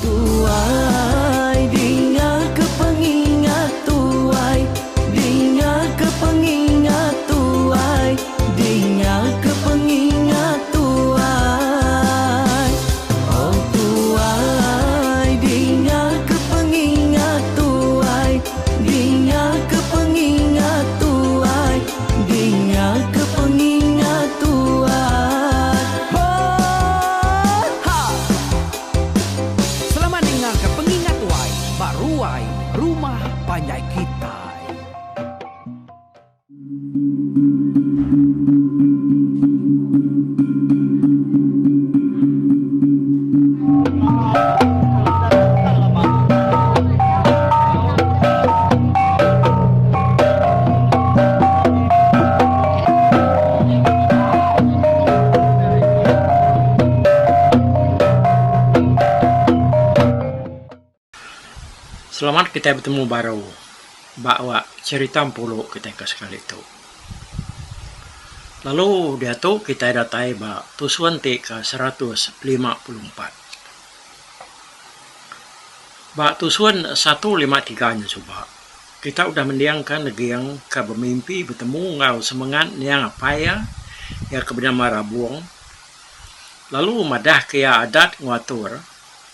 tuai dinga ke pengingat tuai dinga ke pengingat tuai dinga ke pengingat tuai oh tuai dinga ke pengingat tuai dinga ke pengingat tuai dinga ke pengingat tuai ho ha. Selamat ninga ke pengingat tuai ba ruai rumah panjai kitai. Selamat kitai betemu baru ba wak cherita empulu kitai ke sekali tu. Lalu diatu kitai datai ba tusun ti ke 154. Ba tusun 153 nya suba kita udah mendingka neging ke bemimpi betemu enggau semengat niang apai iya, iya ke benama Rabong lalu madahka iya adat enggau atur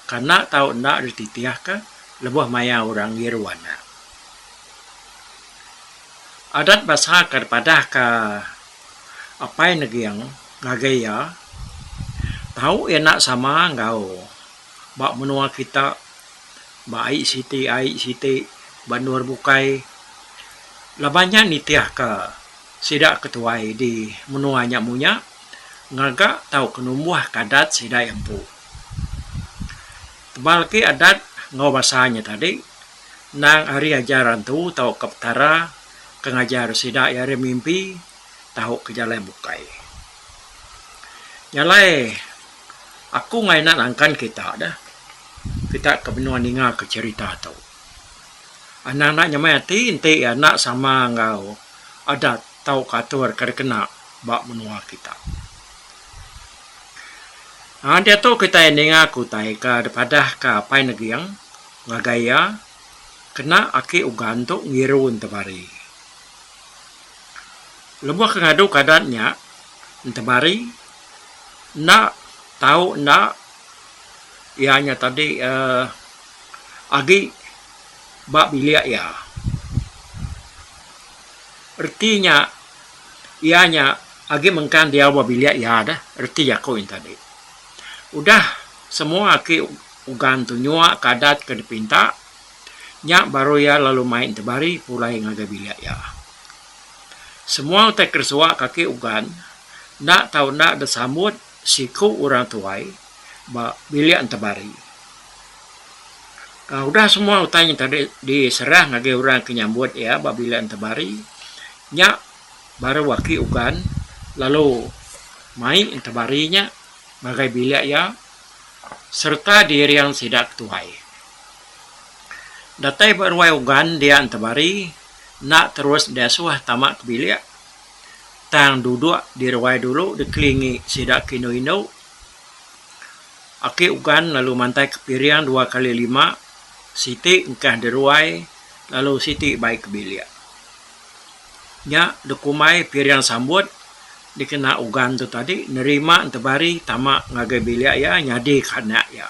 ke enda tau enda dititihka lebuh maya orang ngiru anak. Adat basa ke dipadahka apai Neging ngagai iya tau iya enda sama enggau ba menua kita ba ai siti ai siti ba endur bukai laban nya nitihka sida ke tuai di menua nya munya ngaga tauka numbuhka adat sida iya empu. Tebal agi adat enggau basa nya tadi endang ari ajar antu tauka petara ke ngajar sida iya ari mimpi tauka jalai bukai. Nya alai aku enggai enda nangkan kita deh. Kita ke benung ninga ke cherita tu. Anang enda nyamai ati enti iya enda sama enggau adat tauka atur ke dikena ba menua kita. Aaa diatu kitai ninga ke utai ke dipadah ka Apai Neging ngagai iya kena aki ugan tu ngiru Entebari. Lebuh ke ngadu ke adat nya Entebari enda tau enda iya nya tadi uhh agi ba bilik iya. Reti nya iya nya agi mengkang diau ba bilik iya deh reti jaku nya tadi. Udah semua aki ugan tu nyua ke adat ke dipinta nya baru iya lalu mai tebari pulai ngagai bilik iya. Semua utai ke disuwa ke aki ugan enda tau enda disambut siku orang tuai ba bilik tebari. Udah semua utai nya tadi diserah ngagai orang ke nyambut iya ba bilik tebari nya baru aki ugan lalu mai tebari nya ngagai bilik iya sereta diiring sida ke tuai. Datai ba ruai ugan dia tebari enda terus diasuh tama ke bilik tang duduk di ruai dulu dikelingi sida ke indu-indu. Aki Ugan lalu mantai ke piring dua kali lima, siti engkah di ruai lalu siti bai ke bilik. Nya dikumbai piring sambut dikena Ugan tu tadi nerima entebari tama ngagai bilik iya nyadi ke anak iya.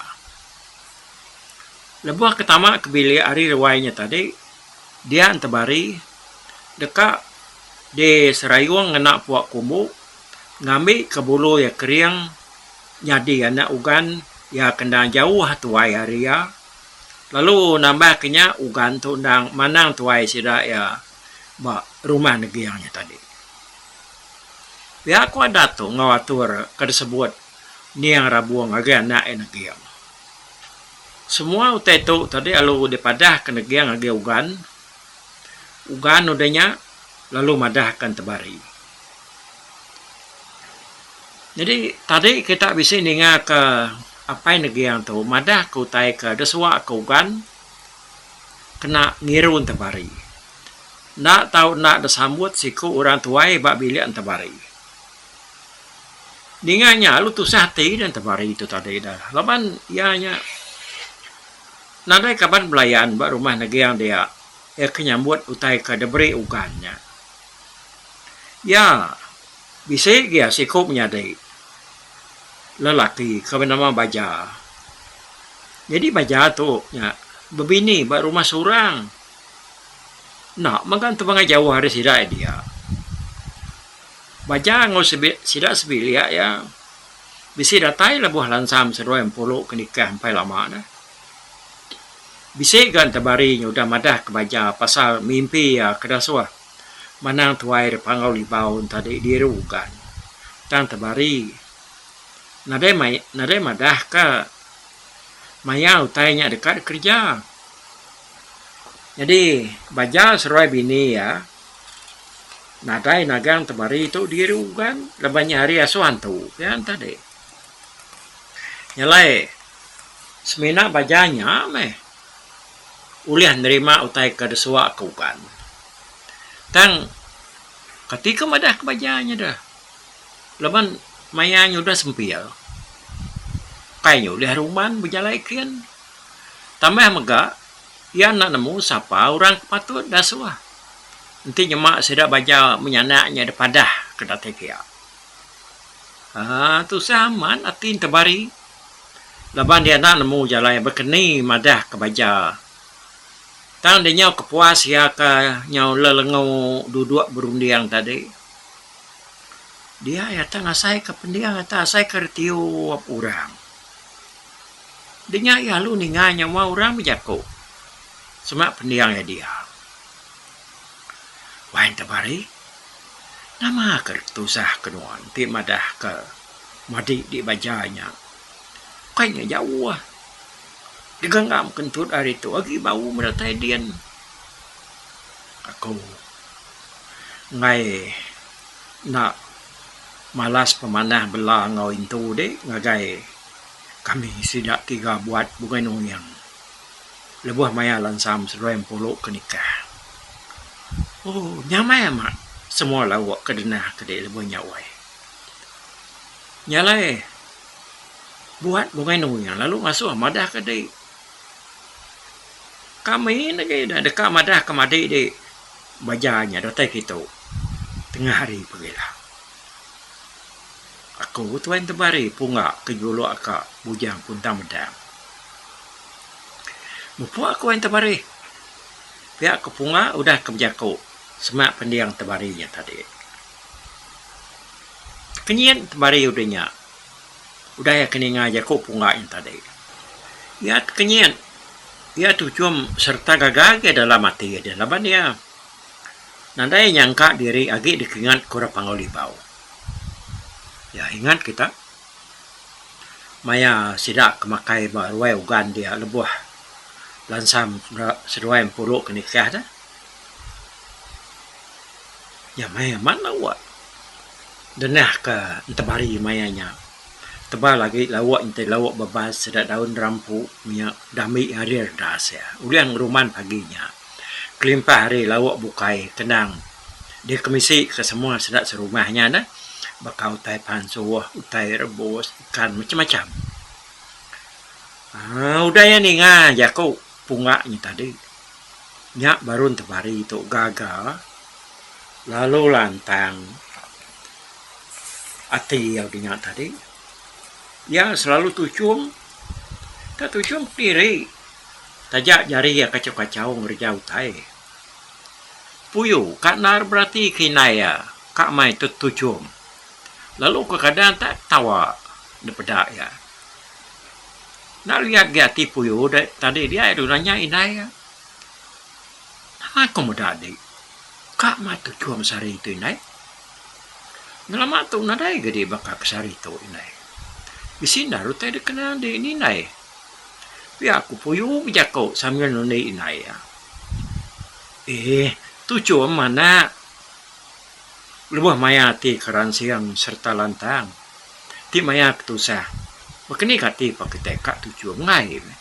Lebuh ke tama ke bilik ari ruai nya tadi, dia entebari deka diserayung ngena pua kumbu ngambi ke bulu iya kering. Nyadi anak Ugan iya ke endang jauh tuai ari iya lalu nambah ke nya Ugan tu endang manang tuai sida iya ba rumah Neging nya tadi. Pia ku adat tu enggau atur ke disebut Niang Rabong ngagai anak iya Neging. Semua utai tu tadi lalu dipadah ke Neging ngagai Ugan. Ugan udah nya lalu madah ke Entebari. Nyadi tadi kita bisi ninga ke apai Neging tu madah ke utai ke desuwa ke ugan kena ngiru Entebari. Enda tau enda disambut siku orang tuai ba bilik Entebari. Ninga nya lalu tusah ati deh Entebari tu tadi dah laban iya nya. Nadai kaban belayan ba rumah Neging dia iya ke nyambut utai ke diberi Ugan nya. Iya bisi gia siku menyadi lelaki ke benama Baja. Nyadi Baja tu nya bebini ba rumah Surang. Enda mega tebangai jauh ari sida dia. Baja enggau sida sebilik iya bisi datai lebuh lansam seduai empulu ke nikah empai lama ne. Bisi ga Entabari nya udah madah ke Baja pasal mimpi iya ke dasuh manang tuai da Panggau Libau tadi diru ugan. Tang Entabari nadai nadai madah ka maya utai nya deka dikereja. Nyadi Baja seruai bini iya nadai nagang Entabari tu diru ugan laban nya hari asuh antu pia tadi. Nya alai semina baja nya meh ulih nerima utai ke desuak ke ugan. Tang kati ke madah ke baja nya deh laban maya nya udah sempil kai nya ulih ruman bejalai kin. Tambah mega iya enda nemu sapa orang ke patut dasuh enti nyema sida baja menyanak nya dipadah ke datai pia. Aaa tusah amat ati Entebari laban dia enda nemu jalai bekeni madah ke baja. Tang dia nyau kepuas iya ke nyau lelengu duduk berunding tadi. Dia iya tang asai ke pending iya asai ke retiup orang. Dinya iya lalu ninga nyawa orang bejaku semak pending iya dia. Wai Entebari. Nama ke tusah ke nuan ti madah ke madi di baja nya. Ukai nya jauh. Digenggam kentut ari tu agi bau meda tai din. Aku enggai enda malas pemanah bela enggau intu di ngagai kami sida tiga buat bungai nuing. Lebuh maya lansam seduai empulu ke nikah. Ooh nyamai amat semua lauk ke denah ke dek lebuh nya wai. Nya alai buat bungai nuing lalu ngasuh madah ke dek. Kami ne agi deka madah ke madik dek baja nya datai kitu tengah hari pegila. Aku tuai tebari pungga ke juluk aka Bujang Puntang Medang. Mupuk aku ai tebari. Pia ke pungga udah ke bejaku semak pending tebari nya tadi. Kenyit tebari udah nya udah iya ke ninga jaku pungga nya tadi. Iya tekenyit iya tuchum sereta gaga agi dalam ati iya laban iya nadai nyangka diri agi dikingat ke orang Panggau Libau. Ya ingat kita maya sida ke makai ba ruai ugan dia lebuh lansam seduai empuru ke nikah deh. Ya meh amat lawa denah ke entebari maya nya. Tebal agi lawa enti lawa bebas sida daun rampu nya dambi ari redas iya ulih ngeruman pagi nya. Kelimpah ari lawa bukai kenang. Dikemisi ke semua sida serumah nya neh baka utai pansuh, utai rebus, ikan macam-macam. Aaa udah iya ninga jaku pungga nya tadi nya baru tebari tu gaga lalu lantang ati iya udah nya tadi. Iya selalu tuchum ka tuchum kediri taja jari iya kachau-kachau ngereja utai. Puyu ka endar berati ke indai iya ka mai tetuchum lalu kekadang tak ketawa dipeda iya. Enda liat agi ati Puyu deh tadi dia iya nanya indai iya. Nama ku meda dik ka mai tuchum sehari tu indai. Ngelama tu nadai ga dik baka ke sehari tu indai. Bisi endar utai dikena dik ni indai. Pia ku Puyu bejaku sambil nundi indai iya. Eeh tuchum anak. Lebuh maya ti ke ransing sereta lantang ti maya ke tusah baka ni ka ti pak kitai ka tuchum enggai meh.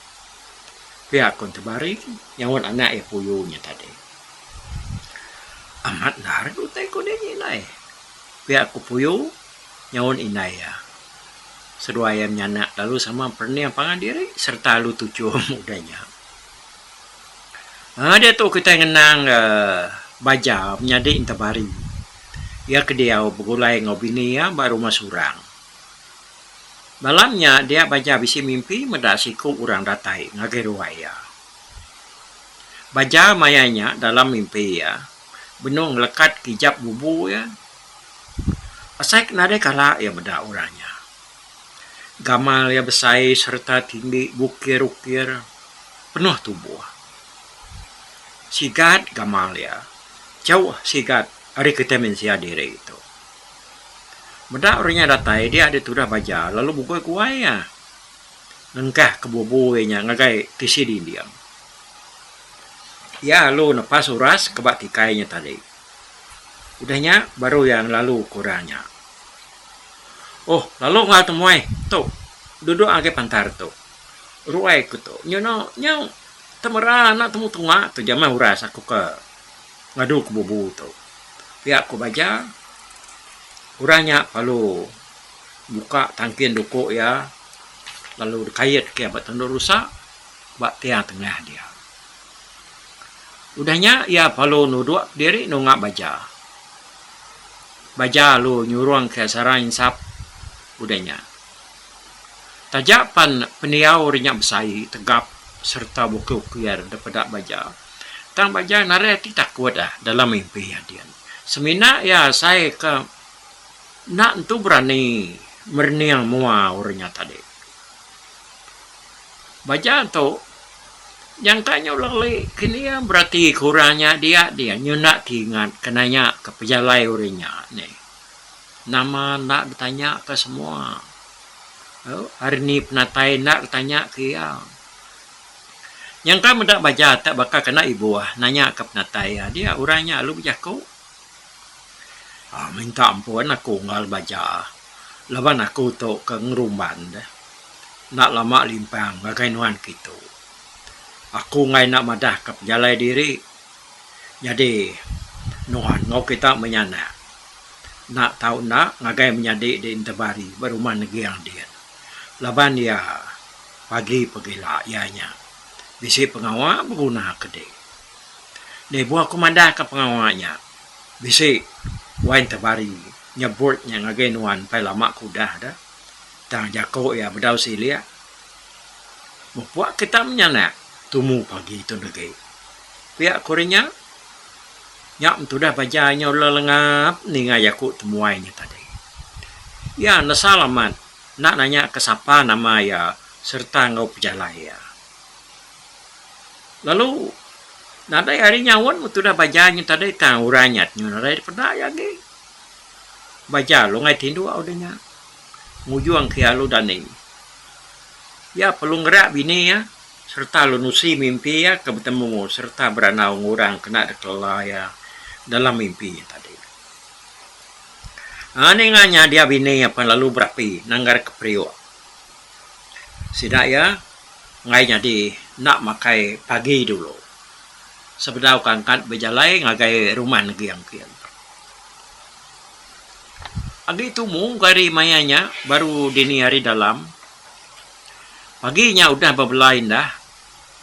Pia ku Tebari nyaut anak iya Puyu nya tadi. Amat endar utai ku deh nya indai. Pia ku Puyu nyaut indai iya. Seduai iya menyanak lalu sama perening pangan diri sereta lalu tuchum udah nya. Haa diatu kitai ngenang Baja menyadi Entabari. Iya ke diau begulai enggau bini iya ba rumah surang. Malam nya dia Baja bisi mimpi meda siku orang datai ngagai ruai iya. Baja maya nya dalam mimpi iya benung ngelekat kijap bubu iya. Asai ke nadai kala iya meda orang nya. Gamal iya besai sereta tinggi bukir-ukir penuh tubuh. Sigat gamal iya jauh sigat ari kitai mensia diri tu. Meda orang nya datai dia ditudah baja lalu bugoi guai iya ngengkah ke bubu iya nya ngagai tisi dinding. Iya lalu nepas uras ke ba tikai nya tadi. Udah nya baru iya ngelalu ke orang nya. Oh lalu enggau temuai tu duduk agi pantar tu. Ruai ku tu nyuno nyau temera enda temu tunga tu jamah uras aku ke ngadu ke bubu tu. Pia ku baja orang nya perlu muka tangkin duku iya lalu dikait ke ba tandu rusa ba tiang tengah dia. Udah nya iya perlu nuduk diri nunga baja. Baja lalu nyurung ke sarang insap udah nya. Taja pan pendiau ri nya besai tegap sereta bukir-ukir daripada baja tang baja narai ati takut ah dalam mimpi iya din. Semina iya asai ke enda entu berani merening mua orang nya tadi. Baja tu nyangka nya ulang li kini iya berati ke orang nya dia dia nyunda ti ingat ke nanya ke pejalai orang nya nih. Nama enda betanya ke semua. Hari ni penatai enda betanya ke iya. Nyangka meda baja te baka kena ibuh nanya ke penatai iya dia orang nya lalu bejaku. Aaa minta ampun aku unggal baja laban aku tu ke ngerumban deh. Enda lama limpang ngagai nuan kitu. Aku enggai enda madah ka pejalai diri nyadi nuan enggau kita menyanak. Enda tau enda ngagai menyadi di Entebari ba rumah Neging din. Laban iya pagi pegila iya nya bisi pengawa beguna ke dek. Lebuh aku madah ka pengawa nya bisi wai Entebari nyebut nya ngagai nuan pai lama ke udah deh. Tang jaku iya bedau silik. Mupuk kita menyanak tumu pagi tu negi. Pia ku rinya, nya entudah baja nyau lelengap ninga jaku temuai nya tadi. Iya nesal amat enda nanya ke sapa nama iya sereta enggau pejalai iya. Lalu nadai hari nyaut entudah baja nya tadi tang orang nya nadai dipeda iya agi. Baja lungai tinduk udah nya. Ngujung ke iya lalu dani. Iya perlu ngerak bini iya sereta lalu nusi mimpi iya ke betemu sereta berandau enggau orang ke enda dikelela iya dalam mimpi iya tadi. Aaa ninga nya dia bini iya pan lalu berapi nanggar ke periuk. Sida iya enggai nyadi enda makai pagi dulu sebedau ke angkat bejalai ngagai rumah neging kin. Agi tumu gari maya nya baru dini hari dalam. Pagi nya udah bebela indah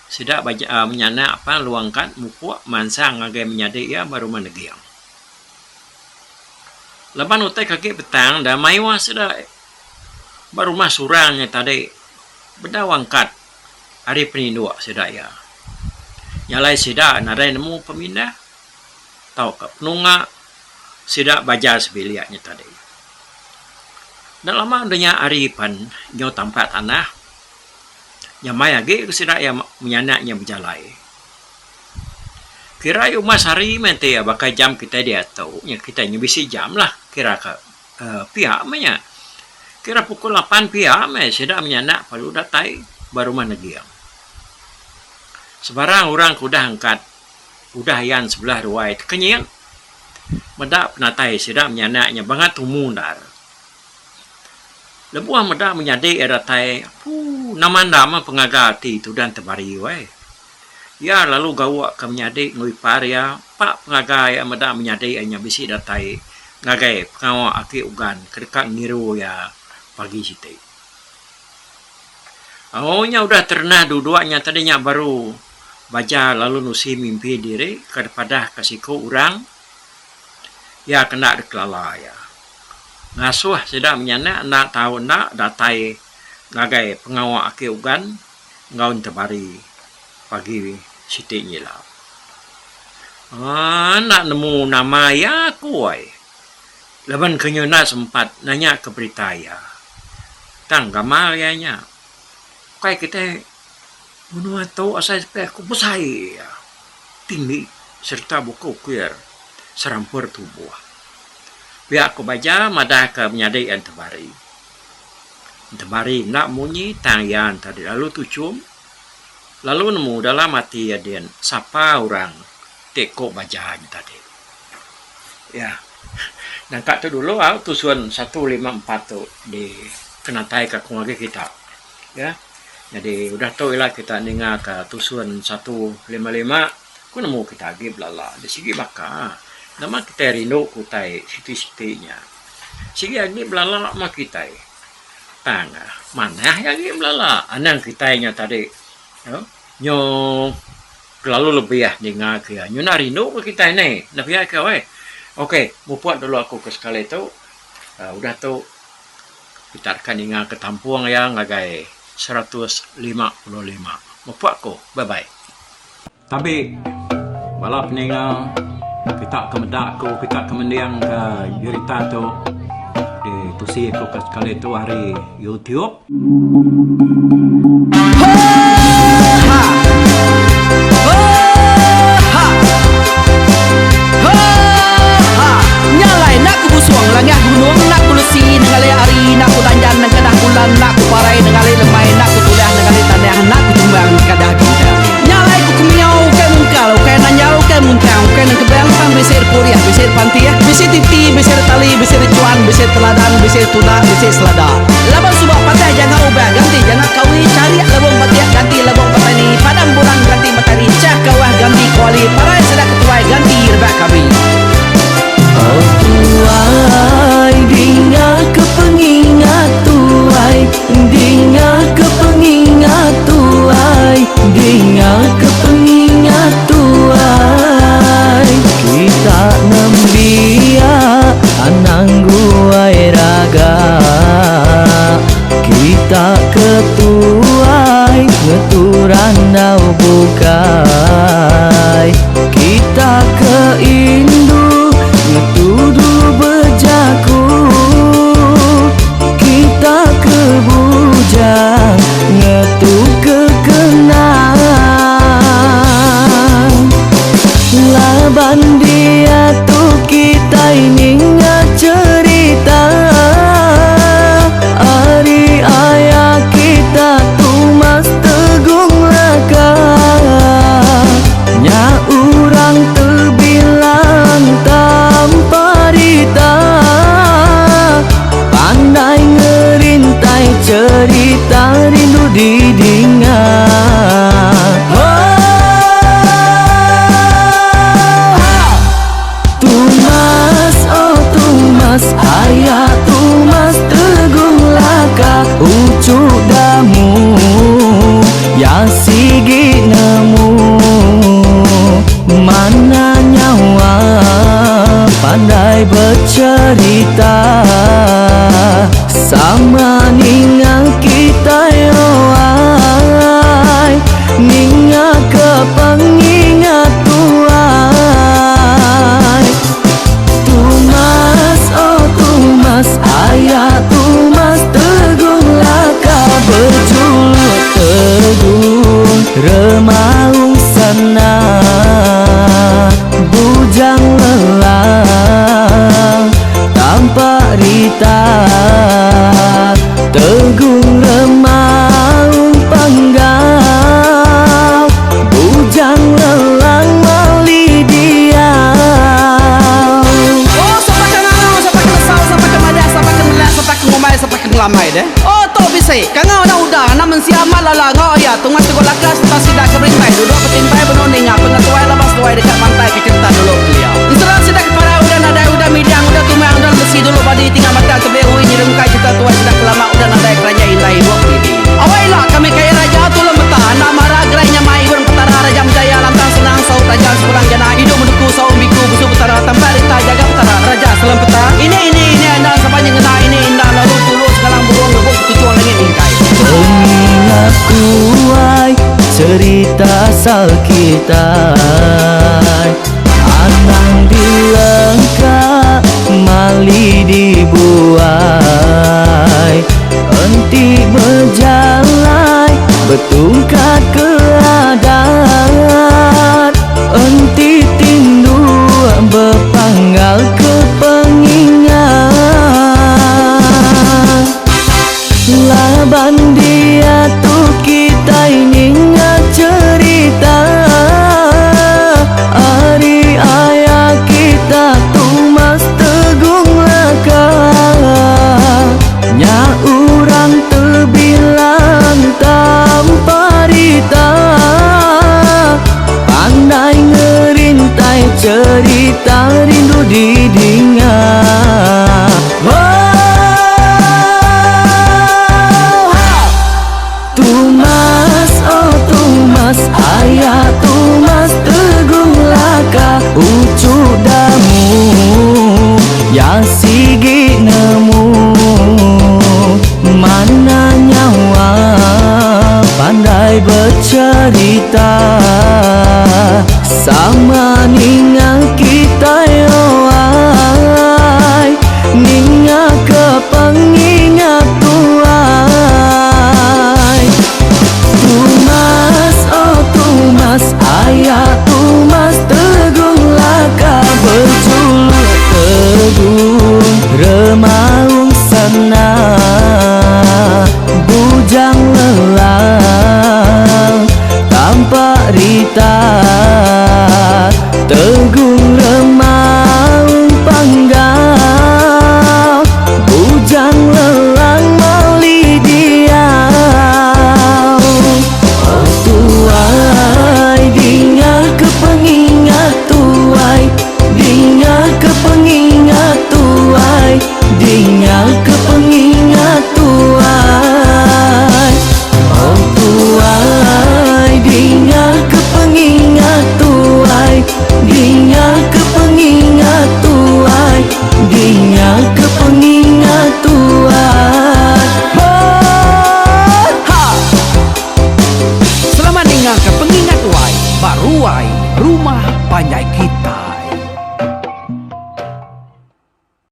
sida baja menyanak pan lalu angkat mupuk mansang ngagai menyadi iya ba rumah neging. Laban utai ke agi petang da mayuh sida ba rumah surang nya tadi bedau angkat ari peninduk sida iya. Nya alai sida nadai nemu pemindah tauka penunga. Sida bajar sebilik nya tadi. Enda lama udah nya hari pan nyau tampak tanah nyamai agi ku sida iya menyanak nya bejalai. Kira iya umas hari meh enti iya baka jam kitai diatu nya kitai nya bisi jam lah kira ka uhh pia meh nya. Kira pukul lapan pia meh sida menyanak perlu datai ba rumah neging. Sebarang orang ke udah angkat udah ayan sebelah ruai tekenyit meda penatai sida menyanak nya bangat tumu endar. Lebuh meda menyadi iya datai apuu nama enda meh pengaga ati tudan tebari weh. Iya lalu gawa ke menyadi enggau ipar iya pak pengaga iya meda menyadi iya nya bisi datai ngagai pengawa aki ugan ke deka ngiru iya pagi siti. Au nya udah terenah duduk nya tadi nya baru. Baja lalu nusi mimpi diri ke dipadahka siku orang iya ke enda dikelala iya. Ngasuh sida menyanak enda tau enda datai ngagai pengawa Aki Ugan enggau Entebari pagi siti nyila. Aaa enda nemu nama iya aku ai. Laban ke nyu enda sempat nanya ke berita iya. Tang gamal iya nya. Ukai kitai menua tu asai sepi aku besai iya. Tinggi sereta buka ukir serampur tubuh. Pia ku Baja madah ke menyadi iya Entebari. Entebari enda munyi tang iya enta dilalu tuchum lalu nemu dalam ati iya din sapa orang ti ku Baja nya tadi. Iya. Nangka tu dulu au tusun 154 tu dikenatai ka ku ngagai kita. Ya. Nyadi udah tu ila kita ninga ka tusun 155 ku nemu kita agi belala deh sigi baka. Nama kitai rindu ku utai siti-siti nya. Sigi agi belala mah kitai. Tang manah agi belala anang kitai nya tadi. Nyo kelalu lebih ninga ke iya. Nyuna rindu ke kitai neh. Enda pia ke weh. Okey, muput dulu aku ke sekali tu. uhh Udah tu kita deka ninga ke tampung iya ngagai 155. Muput aku. Bye bye. Tabi bala peninga kita ke meda aku, kita ke mending ke jerita tu ditusi aku ke sekali tu ari YouTube. Laban suba patah janga ubah ganti janga kawi charik lebong batik ganti lebong petani padam bulan ganti matari chah kawah ganti kuali parai sida ketuai ganti rebak kami. Oh tuai dinga ke pengingat tuai dinga ke pengingat tuai dinga ke pengingat tuai kita nembiak anang guai raga kita ke tuai ngetu randau bukai kita ke indu ngetu dulu bejaku kita ke bujang ngetu ke kenang laban diatu kitai ninga cherita ari aya kita Tumas Tegung Laka nya urang tebilang tanpa rita pandai ngerintai cherita rindu didinga. Tumas oh Tumas aya Tumas Tegung Laka uchu damu ya sigi nemu mana nyawa pandai becerita sama ninga kitai ruai ninga ke pengingat tuai Tumas oh Tumas aya Tumas Tegung Laka berjuluk Tegung Remaung Sana Bujang Lelang Tampak rita Tegung Remaung Panggau Bujang Lelang Mali Diau. Oh sapa ke ngangau sapa ke nesau sapa ke madah sapa ke nelak sapa ke ngumbai sapa ke ngelamai deh. Oh tu bisi kangau anak uda anak mensia amat lala enggau aya tunga teguk laka sereta sida ke berintai duduk betimpai benung ninga pengetuai laban seduai deka mantai ke cherita dulu kelia. Ensera sida ke parai udah nadai udah midang udah tumang udah lemesi dulu badi tinggal batang tebing ui nyerungkai cherita tuai sida ke lama udah nadai keranjai indai ibuk didi. Awai ila kami kaya raja tulung meta enda mara gerai nyamai ibun petara raja menjaya. Cherita asal kitai. Anang dilengka mali dibuai. Enti bejalai betungkat ke adat. Enti tinduk bepanggal ke pengingat. Laban diatu kitai ninga cherita ari aya kita Tumas Tegung Laka. Nya urang tebilang tanpa rita. Pandai ngerintai cherita rindu didinga. Tumas, oh Tumas, aya Tumas Tegung Laka. Uchu Damu ya sigi nemu. Mana nyawa pandai becerita. Sama ninga kitai oh ai. Ninga ke pengingat tuai. Tumas, oh Tumas, aya Tumas Tegung Laka. Berjuluk Tegung Remaung Sana. Bujang lelang tanpa rita.